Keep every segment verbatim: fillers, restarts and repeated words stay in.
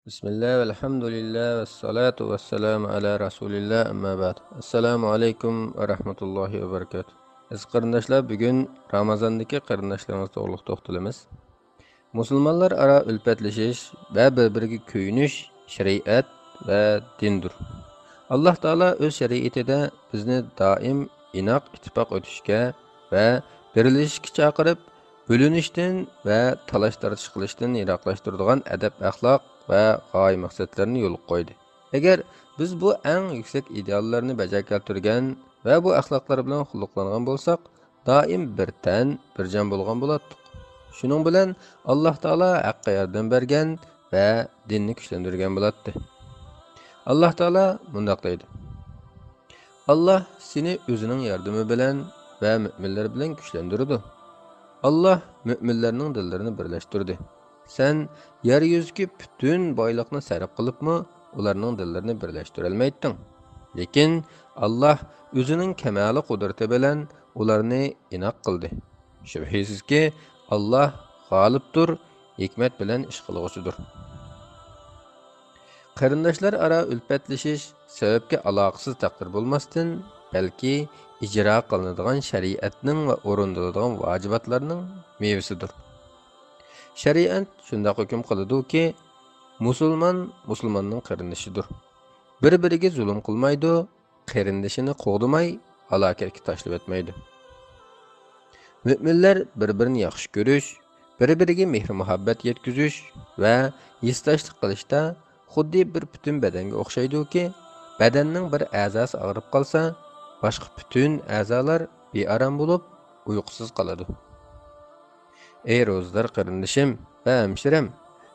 بىسمىللا، ۋەلھەمدۇلىللا، ۋەسسالاتۇ ۋەسسالامۇ ئەلا رەسۇلىللا، ئەمما بەئد. ئەسسالامۇ ئەلەيكۇم ۋە رەھمەتۇللاھى ۋە بەرىكاتۇھ. ئەزىز قېرىنداشلار، بۈگۈن رامازاندىكى قېرىنداشلىرىمىز توغرىلىق توختىلىمىز. مۇسۇلمانلار ئارا ئۈلپەتلىشىش ۋە بىر-بىرىگە كۆيۈنۈش شەرىئەت ۋە دىندۇر. ئاللاھ تائالا ئۆز شەرىئىتىدە بىزنى دائىم ئىناق ئىتتىپاق ئۆتۈشكە ۋە بىرلىشىشكە چاقىرىپ، بۆلۈنۈشتىن ۋە تالاش-تارتىش قىلىشتىن يىراقلاشتۇرىدىغان ئەدەپ-ئەخلاق ۋە غايە-مەقسەتلەرنى يولغا قويدى. ئەگەر بىز بۇ ئەڭ يۈكسەك ئىدېئاللارنى بەجا كەلتۈرگەن ۋە بۇ ئەخلاقلار بىلەن خۇلقلانغان بولساق، دائىم بىر تەن، بىر جان بولغان بولاتتۇق. شۇنىڭ بىلەن ئاللاھ تائالا ھەققە ياردەم بەرگەن ۋە دىننى كۈچلەندۈرگەن بولاتتى. ئاللاھ تائالا مۇنداق دەيدۇ: «ئاللاھ سېنى ئۆزىنىڭ ياردىمى بىلەن ۋە مۆمىنلەر بىلەن كۈچلەندۈرىدۇ. ئاللاھ مۆمىنلەرنىڭ دىللىرىنى بىرلەشتۈردى. سەن يەر يۈزىدىكى پۈتۈن بايلىقنى سەرپ قىلىپمۇ ئۇلارنىڭ دىللىرىنى بىرلەشتۈرەلمەيتتىڭ. لېكىن ئاللاھ ئۆزىنىڭ كامالىي قۇدرىتى بىلەن ئۇلارنى ئىناق قىلدى. شۈبھىسىزكى، ئاللاھ غالىبتۇر، ھېكمەت بىلەن ئىش قىلغۇچىدۇر.» قېرىنداشلار ئارا ئۈلپەتلىشىش سەۋەبكە ئالاقىسىز تەقدىر بولماستىن، بەلكى ئىجرا قىلىنىدىغان شەرىئەتنىڭ ۋە ئورۇندىلىدىغان ۋاجىباتلارنىڭ مېۋىسىدۇر. شەرىئەت شۇنداق ھۆكۈم قىلىدۇكى، مۇسۇلمان مۇسۇلماننىڭ قېرىندىشىدۇر. بىر-بىرىگە زۇلۇم قىلمايدۇ، قېرىندىشىنى قوغدىماي، ھالاكەتكە تاشلىۋەتمەيدۇ. مۆمىنلەر بىر-بىرىنى ياخشى كۆرۈش، بىر-بىرىگە مېھىر-مۇھەببەت يەتكۈزۈش ۋە ھېسداشلىق قىلىشتا خۇددى بىر پۈتۈن بەدەنگە ئوخشايدۇكى، بەدەننىڭ بىر ئەزاسى ئاغرىپ قالسا، باشقا پۈتۈن ئەزالار بىئارام بولۇپ، ئۇيقۇسىز قالىدۇ. ئەي روزىدار قېرىندىشىم ۋە ھەمشىرەم،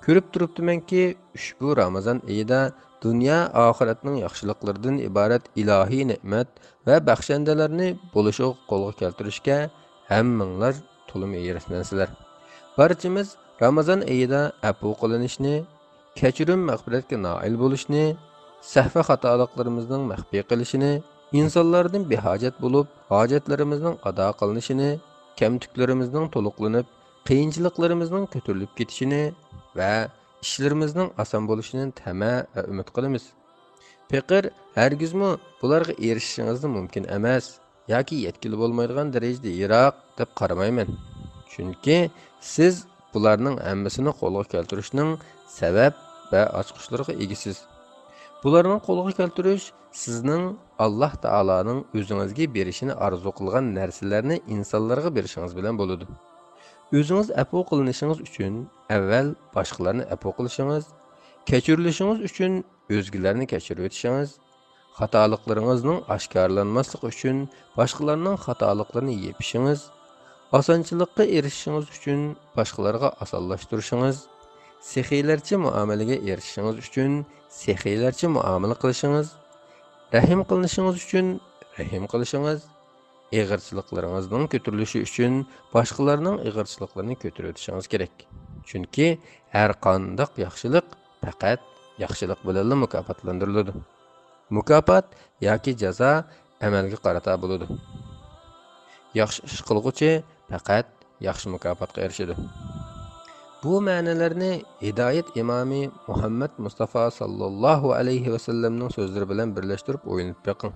كۆرۈپ تۇرۇپتىمەنكى، ئۇشبۇ رامىزان ئېيىدا دۇنيا ئاخىرەتنىڭ ياخشىلىقلىرىدىن ئىبارەت ئىلاھىي نېمەت ۋە بەخشەندىلەرنى بولۇشىغا قولغا كەلتۈرۈشكە ھەممىڭلار تولىمۇ ھېرىسمەنسىلەر. بارچىمىز رامىزان ئېيىدا ئەپۇ قىلىنىشنى، كەچۈرۈم مەغپىرەتكە نائىل بولۇشنى، سەھۋە خاتالىقلىرىمىزنىڭ مەخپىي قىلىشىنى، ئىنسانلاردىن بىھاجەت بولۇپ، ھاجەتلىرىمىزنىڭ ئادا قىلىنىشىنى، كەمتۈكلىرىمىزنىڭ تولۇقلىنىپ، قىيىنچىلىقلىرىمىزنىڭ كۆتۈرۈلۈپ كېتىشىنى ۋە ئىشلىرىمىزنىڭ ئاسان بولۇشىنى تەمە ۋە ئۈمىد قىلىمىز. پېقىر، ھەرگىزمۇ بۇلارغا ئېرىشىشىڭىزنى مۇمكىن ئەمەس ياكى يەتكىلى بولمايدىغان دەرىجىدە يىراق دەپ قارىمايمەن. چۈنكى سىز بۇلارنىڭ ھەممىسىنى قولغا كەلتۈرۈشنىڭ سەۋەب ۋە ئاچقۇچلىرىغا ئىگىسىز. بۇلارنى قولغا كەلتۈرۈش سىزنىڭ ئاللاھ تائالانىڭ ئۆزىڭىزگە بېرىشىنى ئارزۇ قىلغان نەرسىلەرنى ئىنسانلارغا بېرىشىڭىز بىلەن بولىدۇ. ئۆزىڭىز ئەپۇ قىلىنىشىڭىز ئۈچۈن ئەۋۋەل باشقىلارنى ئەپۇ قىلىشىڭىز، كەچۈرۈلۈشىڭىز ئۈچۈن ئۆزگىلەرنى كەچۈرۈۋېتىشىڭىز، خاتالىقلىرىڭىزنىڭ ئاشكارىلانماسلىقى ئۈچۈن باشقىلارنىڭ خاتالىقلىرىنى يېپىشىڭىز، ئاسانچىلىققا ئېرىشىشىڭىز ئۈچۈن باشقىلارغا ئاسانلاشتۇرۇشىڭىز، سېخىيلەرچە مۇئامىلىگە ئېرىشىشىڭىز ئۈچۈن سېخىيلەرچە مۇئامىلە قىلىشىڭىز، رەھىم قىلىنىشىڭىز ئۈچۈن رەھىم قىلىشىڭىز، ئېغىرچىلىقلىرىڭىزنىڭ كۆتۈرۈلۈشى ئۈچۈن باشقىلارنىڭ ئېغىرچىلىقلىرىنى كۆتۈرۈۋېتىشىڭىز كېرەك. چۈنكى ھەرقانداق ياخشىلىق پەقەت ياخشىلىق بىلەنلا مۇكاپاتلاندۇرۇلىدۇ. مۇكاپات ياكى جازا ئەمەلگە قارىتا بولىدۇ. ياخشى ئىش قىلغۇچى پەقەت ياخشى مۇكاپاتقا ئېرىشىدۇ. بۇ مەنىلەرنى ھىدايەت ئىمامى مۇھەممەد مۇستافا ساللاللاھۇ ئەلەيھى ۋەسەللەمنىڭ سۆزلىرى بىلەن بىرلەشتۈرۈپ ئويلىنىپ بېقىڭ.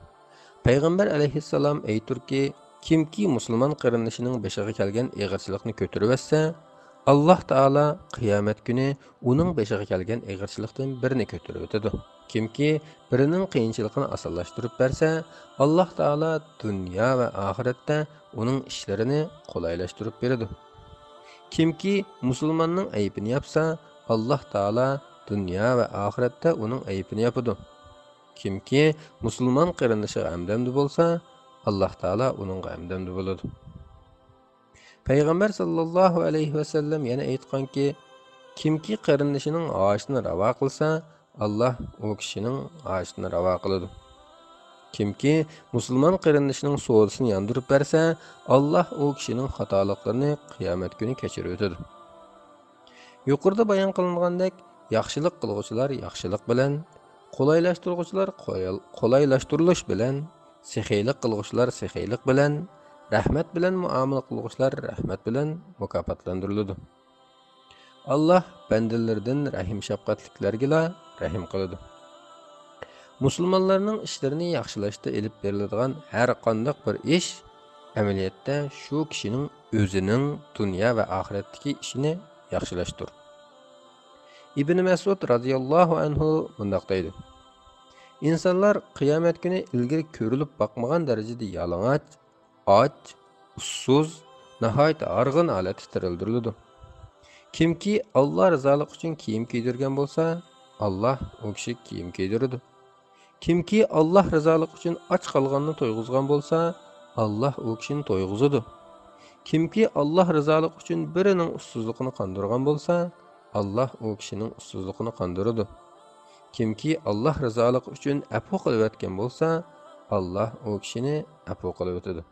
پەيغەمبەر ئەلەيھىسسالام ئېيتتۇركى، كىمكى مۇسۇلمان قېرىندىشىنىڭ بېشىغا كەلگەن ئېغىرچىلىقنى كۆتۈرۈۋەتسە، ئاللاھ تائالا قىيامەت كۈنى ئۇنىڭ بېشىغا كەلگەن ئېغىرچىلىقتىن بىرنى كۆتۈرۈۋېتىدۇ. كىمكى بىرىنىڭ قىيىنچىلىقىنى ئاسانلاشتۇرۇپ بەرسە، ئاللاھ تائالا دۇنيا ۋە ئاخىرەتتە ئۇنىڭ ئىشلىرىنى قولايلاشتۇرۇپ بېرىدۇ. كىمكى مۇسۇلماننىڭ ئەيىبىنى ياپسا، ئاللاھ تائالا دۇنيا ۋە ئاخىرەتتە ئۇنىڭ ئەيىبىنى ياپىدۇ. كىمكى مۇسۇلمان قېرىندىشىغا ھەمدەمدە بولسا، ئاللاھ تائالا ئۇنىڭغا ھەمدەمدە بولىدۇ. پەيغەمبەر ساللاللاھۇ ئەلەيھى ۋەسەللەم يەنە ئېيتقانكى، كىمكى قېرىندىشىنىڭ ھاجىتىنى راۋا قىلسا، ئاللاھ ئۇ كىشىنىڭ ھاجىتىنى راۋا قىلىدۇ. كىمكى مۇسۇلمان قېرىندىشىنىڭ سودىسىنى ياندۇرۇپ بەرسە، ئاللاھ ئۇ كىشىنىڭ خاتالىقلىرىنى قىيامەت كۈنى كەچۈرۈۋېتىدۇ. يۇقىرىدا بايان قىلىنغاندەك، ياخشىلىق قىلغۇچىلار ياخشىلىق بىلەن، قولايلاشتۇرغۇچىلار قويال-، قولايلاشتۇرۇلۇش بىلەن، سېخىيلىق قىلغۇچىلار سېخىيلىق بىلەن، رەھمەت بىلەن مۇئامىلە قىلغۇچىلار رەھمەت بىلەن مۇكاپاتلاندۇرۇلىدۇ. ئاللاھ بەندىلىرىدىن رەھىم-شەپقەتلىكلەرگىلا رەھىم قىلىدۇ. مۇسۇلمانلارنىڭ ئىشلىرىنى ياخشىلاشتا ئېلىپ بېرىلىدىغان ھەر قانداق بىر ئىش ئەمەلىيەتتە شۇ كىشىنىڭ ئۆزىنىڭ دۇنيا ۋە ئاخىرەتتىكى ئىشىنى ياخشىلاشتۇر. ئىبن مەسئۇد رازىياللاھۇ ئەنھۇ مۇنداق دەيدۇ: ئىنسانلار قىيامەت كۈنى ئىلگىرى كۆرۈلۈپ باقمىغان دەرىجىدە يالىڭاچ، ئاچ، ئۇسسۇز، ناھايىتى ھارغىن ھالەتتە تىرىلدۈرۈلىدۇ. كىمكى ئاللاھ رىزالىقى ئۈچۈن كىيىم كىيدۈرگەن بولسا، ئاللاھ ئۇ كىشىگە كىيىم كىيدۈرىدۇ. كىمكى ئاللاھ رىزالىقى ئۈچۈن ئاچ قالغاننى تويغۇزغان بولسا، ئاللاھ ئۇ كىشىنى تويغۇزىدۇ. كىمكى ئاللاھ رىزالىقى ئۈچۈن بىرىنىڭ ئۇسسۇزلۇقىنى قاندۇرغان بولسا، ئاللاھ ئۇ كىشىنىڭ ئۇسسۇزلۇقىنى قاندۇرىدۇ. كىمكى ئاللاھ رىزالىقى ئۈچۈن ئەپۇ قىلىۋەتكەن بولسا، ئاللاھ ئۇ كىشىنى ئەپۇ قىلىۋېتىدۇ.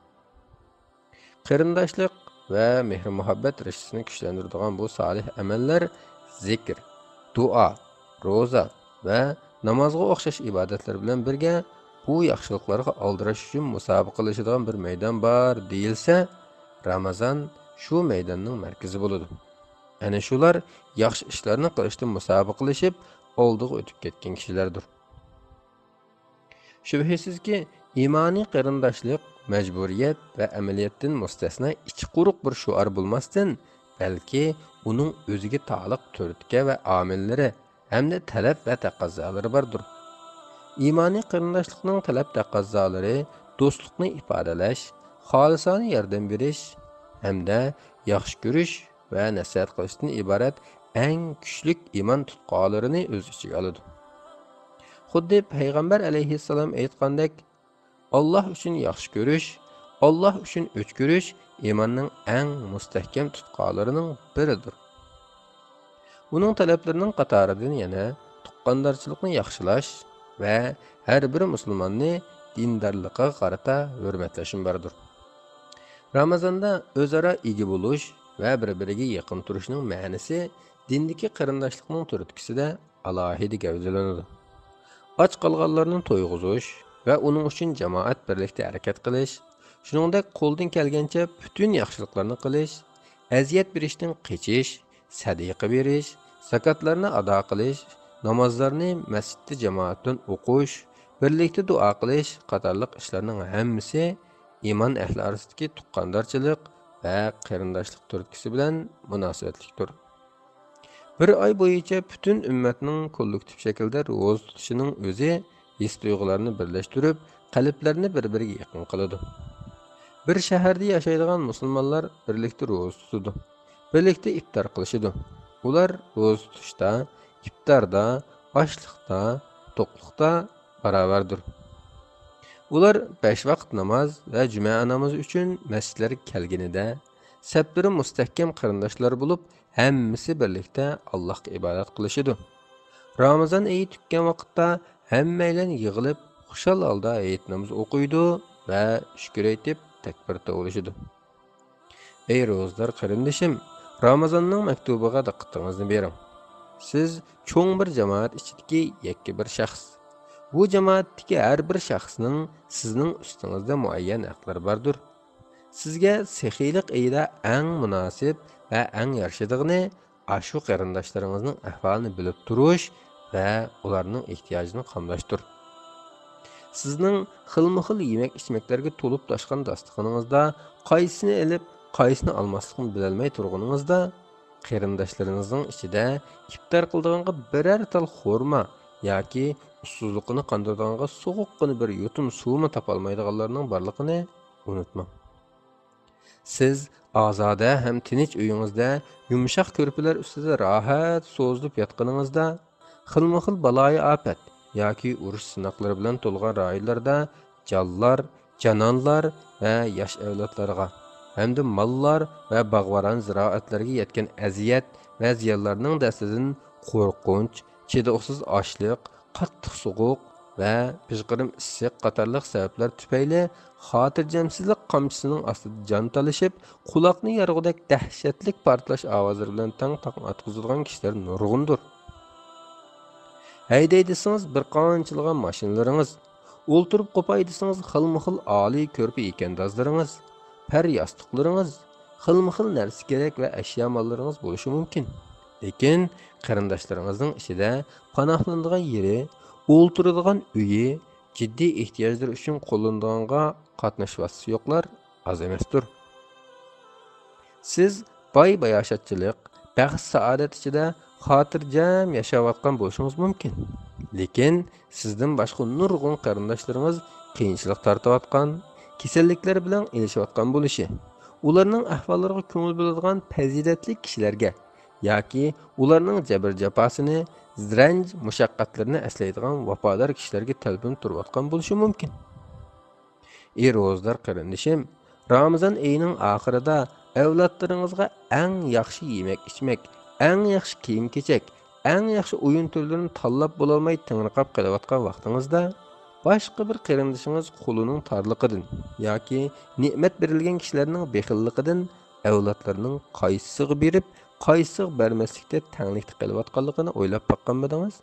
قېرىنداشلىق ۋە مېھرى-مۇھەببەت رىشتىسىنى كۈچلەندۈرىدىغان بۇ سالىھ ئەمەللەر زىكىر، دۇئا، روزا ۋە نامازغا ئوخشاش ئىبادەتلەر بىلەن بىرگە، بۇ ياخشىلىقلارغا ئالدىراش ئۈچۈن مۇسابىقىلىشىدىغان بىر مەيدان بار دېيىلسە، رامازان شۇ مەيداننىڭ مەركىزى بولىدۇ. ئەنە شۇلار ياخشى ئىشلارنى قىلىشتا مۇسابىقىلىشىپ، ئالدىغا ئۆتۈپ كەتكەن كىشىلەردۇر. شۈبھىسىزكى، ئىمانىي قېرىنداشلىق مەجبۇرىيەت ۋە ئەمەلىيەتتىن مۇستەسنا ئىچى قۇرۇق بىر شوئار بولماستىن، بەلكى ئۇنىڭ ئۆزىگە تالىق تۈرتكە ۋە ئامىللىرى ھەمدە تەلەپ ۋە تەقەززالىرى باردۇر. ئىمانىي قېرىنداشلىقنىڭ تەلەپ تەقەززالىرى دوستلۇقنى ئىپادىلەش، خالىسانە ياردەم بېرىش ھەمدە ياخشى كۆرۈش ۋە نەسىھەت قىلىشتىن ئىبارەت ئەڭ كۈچلۈك ئىمان تۇتقالىرىنى ئۆز ئىچىگە ئالىدۇ. خۇددى پەيغەمبەر ئەلەيھىسسالام ئېيتقاندەك، ئاللاھ ئۈچۈن ياخشى كۆرۈش، ئاللاھ ئۈچۈن ئۆچ كۆرۈش ئىماننىڭ ئەڭ مۇستەھكەم تۇتقالىرىنىڭ بىرىدۇر. ئۇنىڭ تەلەپلىرىنىڭ قاتارىدىن يەنە تۇغقاندارچىلىقنى ياخشىلاش ۋە ھەر بىر مۇسۇلماننى دىندارلىقىغا قارىتا ھۆرمەتلەشمۇ باردۇر. رامازاندا ئۆزئارا ئىگە بولۇش ۋە بىر-بىرىگە يېقىن تۇرۇشنىڭ مەنىسى دىندىكى قېرىنداشلىقنىڭ تۈرتكىسىدە ئالاھىدە گەۋدىلىنىدۇ. ئاچ قالغانلارنى تويغۇزۇش ۋە ئۇنىڭ ئۈچۈن جامائەت بىرلىكتە ھەرىكەت قىلىش، شۇنىڭدەك قولدىن كەلگەنچە پۈتۈن ياخشىلىقلارنى قىلىش، ئەزىيەت بېرىشتىن قېچىش، سەدىقە بېرىش، زاكاتلارنى ئادا قىلىش، نامازلارنى مەسچىتتە جامائەت بىلەن ئوقۇش، بىرلىكتە دۇئا قىلىش قاتارلىق ئىشلارنىڭ ھەممىسى ئىمان ئەھلى ئارىسىدىكى تۇغقاندارچىلىق ۋە قېرىنداشلىق تۈرتكىسى بىلەن مۇناسىۋەتلىكتۇر. بىر ئاي بويىچە پۈتۈن ئۈممەتنىڭ كوللېكتىپ شەكىلدە روزا تۇتۇشىنىڭ ئۆزى ھېس-تۇيغۇلارنى بىرلەشتۈرۈپ، قەلبلەرنى بىر-بىرىگە يېقىن قىلىدۇ. بىر شەھەردە ياشايدىغان مۇسۇلمانلار بىرلىكتە روزا تۇتىدۇ، بىرلىكتە ئىپتار قىلىشىدۇ. ئۇلار روزا تۇتۇشتا، ئىپتاردا، ئاچلىقتا، توقلۇقتا باراۋەردۇر. ئۇلار بەش ۋاقىت ناماز ۋە جۈمە نامىزى ئۈچۈن مەسچىتلەرگە كەلگىنىدە، سەپلىرى مۇستەھكەم قېرىنداشلار بولۇپ، ھەممىسى بىرلىكتە ئاللاھقا ئىبادەت قىلىشىدۇ. رامىزان ئېيى تۈگىگەن ۋاقىتتا ھەممەيلەن يىغىلىپ، خۇشال ھالدا ھېيت نامىزى ئوقۇيدۇ ۋە شۈكۈر ئېيتىپ، تەكبىر توۋلىشىدۇ. ئەي روزىدار قېرىندىشىم، رامازاننىڭ مەكتۇبىغا دىققىتىڭىزنى بېرىڭ. سىز چوڭ بىر جامائەت ئىچىدىكى يەككە بىر شەخس. بۇ جامائەتتىكى ھەر بىر شەخسنىڭ سىزنىڭ ئۈستىڭىزدە مۇئەييەن ھەقلىرى باردۇر. سىزگە سېخىيلىق ئېيىدا ئەڭ مۇناسىپ ۋە ئەڭ يارىشىدىغىنى ئاشۇ قېرىنداشلىرىڭىزنىڭ ئەھۋالىنى بىلىپ تۇرۇش ۋە ئۇلارنىڭ ئېھتىياجىنى قامداشتۇر. سىزنىڭ خىلمۇ خىل يېمەك ئىچمەكلەرگە تولۇپ تاشقان داستىخىنىڭىزدا قايسىنى ئېلىپ، قايسىنى ئالماسلىقنى بىلەلمەي تۇرغىنىڭىزدا، قېرىنداشلىرىڭىزنىڭ ئىچىدە ئىپتار قىلىدىغانغا بىرەر تال خورما ياكى ئۇسسۇزلۇقىنى قاندۇرىدىغانغا سوغۇققىنا بىر يۇتۇم سۇمۇ تاپالمايدىغانلارنىڭ بارلىقىنى ئۇنتۇماڭ. سىز ئازادە ھەم تىنچ ئۆيىڭىزدە يۇمشاق كۆرپىلەر ئۈستىدە راھەت سوزۇلۇپ ياتقىنىڭىزدا، خىلمۇ خىل بالايىئاپەت ياكى ئۇرۇش سىناقلىرى بىلەن تولغان رايونلاردا جانلار، جانانلار ۋە ياش ئەۋلادلارغا ھەمدە ماللار ۋە باغۋەن زىرائەتلەرگە يەتكەن ئەزىيەت ۋە زىيانلارنىڭ دەستىدىن قورقۇنچ، چىدىغۇسىز ئاچلىق، قاتتىق سوغۇق ۋە پىژقىرىم ئىسسىق قاتارلىق سەۋەبلەر تۈپەيلى خاتىرجەمسىزلىك قامچىسىنىڭ ئاستىدا جان تالىشىپ، قۇلاقنى يارغۇدەك دەھشەتلىك پارتلاش ئاۋازلىرى بىلەن تاڭ-تاڭ ئاتقۇزىدىغان كىشىلەر نۇرغۇندۇر. ھەيدەي دېسىڭىز بىر قانچىلىغان ماشىنىلىرىڭىز، ئولتۇرۇپ قوپاي دېسىڭىز خىلمۇ خىل ئالىي كۆرپە يېكەندازلىرىڭىز، پەر ياستۇقلىرىڭىز، خىلمۇ خىل نەرسە كېرەك ۋە ئەشيا ماللىرىڭىز بولۇشى مۇمكىن. لېكىن قېرىنداشلىرىڭىزنىڭ ئىچىدە پاناھلىنىدىغان يېرى، ئولتۇرىدىغان ئۆيى، جىددىي ئېھتىياجلىرى ئۈچۈن قوللىنىدىغانغا قاتناش ۋاسىتىسى يوقلار ئاز ئەمەستۇر. سىز باي-باياشاتچىلىق، بەخت-سائادەت ئىچىدە خاتىرجەم ياشاۋاتقان بولۇشىڭىز مۇمكىن. لېكىن سىزدىن باشقا نۇرغۇن قېرىنداشلىرىڭىز قىيىنچىلىق تارتىۋاتقان، كېسەللىكلەر بىلەن ئېلىشىۋاتقان بولۇشى، ئۇلارنىڭ ئەھۋاللىرىغا كۆڭۈل بۆلىدىغان پەزىلەتلىك كىشىلەرگە ياكى ئۇلارنىڭ جەبىر-جاپاسىنى، رەنج-مۇشەققەتلىرىنى ئەسلەيدىغان ۋاپادار كىشىلەرگە تەلپۈنۈپ تۇرۇۋاتقان بولۇشى مۇمكىن. ئى روزىدار قېرىندىشىم، رامىزان ئېيىنىڭ ئاخىرىدا ئەۋلادلىرىڭىزغا ئەڭ ياخشى يېمەك-ئىچمەك، ئەڭ ياخشى كىيىم-كېچەك، ئەڭ ياخشى ئويۇن تۈرلىرىنى تاللاپ بولالماي تېڭىرقاپ قېلىۋاتقان ۋاقتىڭىزدا، باشقا بىر قېرىندىشىڭىز قولىنىڭ تارلىقىدىن ياكى نېمەت بېرىلگەن كىشىلەرنىڭ بېخىللىقىدىن ئەۋلادلىرىنىڭ قايسىسىغا بېرىپ، قايسىسىغا بەرمەسلىكتە تەڭلىكتە قېلىۋاتقانلىقىنى ئويلاپ باققانمىدىڭىز؟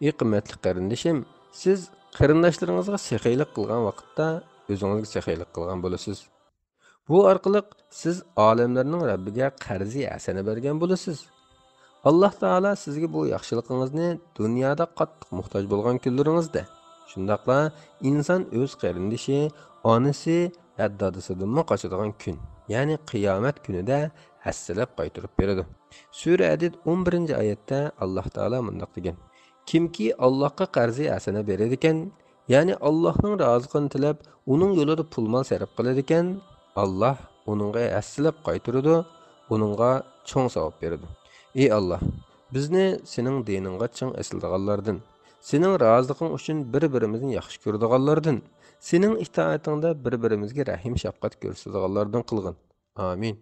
ئى قىممەتلىك قېرىندىشىم، سىز قېرىنداشلىرىڭىزغا سېخىيلىق قىلغان ۋاقىتتا ئۆزىڭىزگە سېخىيلىق قىلغان بولىسىز. بۇ ئارقىلىق سىز ئالەملەرنىڭ رەببىگە قەرزى ھەسەنە بەرگەن بولىسىز. ئاللاھ تائالا سىزگە بۇ ياخشىلىقىڭىزنى دۇنيادا قاتتىق موھتاج بولغان كۈنلىرىڭىزدە، شۇنداقلا ئىنسان ئۆز قېرىندىشى، ئانىسى ۋە دادىسىدىنمۇ قاچىدىغان كۈن، يەنى قىيامەت كۈنىدە ھەسسىلەپ قايتۇرۇپ بېرىدۇ. سۈرە ھەدىد ئون بىرىنچى ئايەتتە ئاللاھ تائالا مۇنداق دېگەن: كىمكى ئاللاھقا قەرزى ھەسەنە بېرىدىكەن، يەنى ئاللاھنىڭ رازىلىقىنى تىلەپ، ئۇنىڭ يولىدا پۇل-مال سەرپ قىلىدىكەن، ئاللاھ ئۇنىڭغا ھەسسىلەپ قايتۇرىدۇ، ئۇنىڭغا چوڭ ساۋاب بېرىدۇ. ئى ئاللاھ، بىزنى سېنىڭ دىنىڭغا چىڭ ئېسىلىدىغانلاردىن، سېنىڭ رازىلىقىڭ ئۈچۈن بىر-بىرىمىزنى ياخشى كۆرىدىغانلاردىن، سېنىڭ ئىتائىتىڭدە بىر-بىرىمىزگە رەھىم-شەپقەت كۆرسىتىدىغانلاردىن قىلغىن. ئامىن.